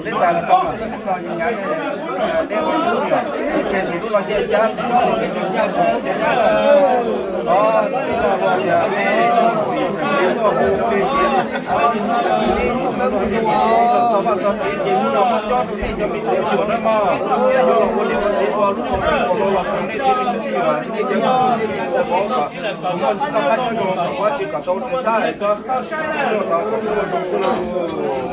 Neb txais los tau, no yus nyav neb ua ib lub yom, neb ces tus lub no cia cab coj los neb cov ncaj cov ncaj lawm. Os, lub no los tias neb ua ib xeem neb tuaj hu npe ces neb los tias neb txog vaj txog tsev ces lub no muab cob rau nej cov me tub me nyuam na mog. Nej yuav los ua liaj ua tsev ua lub no los rau nej thiab me tub me nyuam, nej cov ncaj cov ncaj kom muaj noj qab nyob zoo kom ua tsis kom tau txhab hais txog txij no tau txog ua zoo xwb.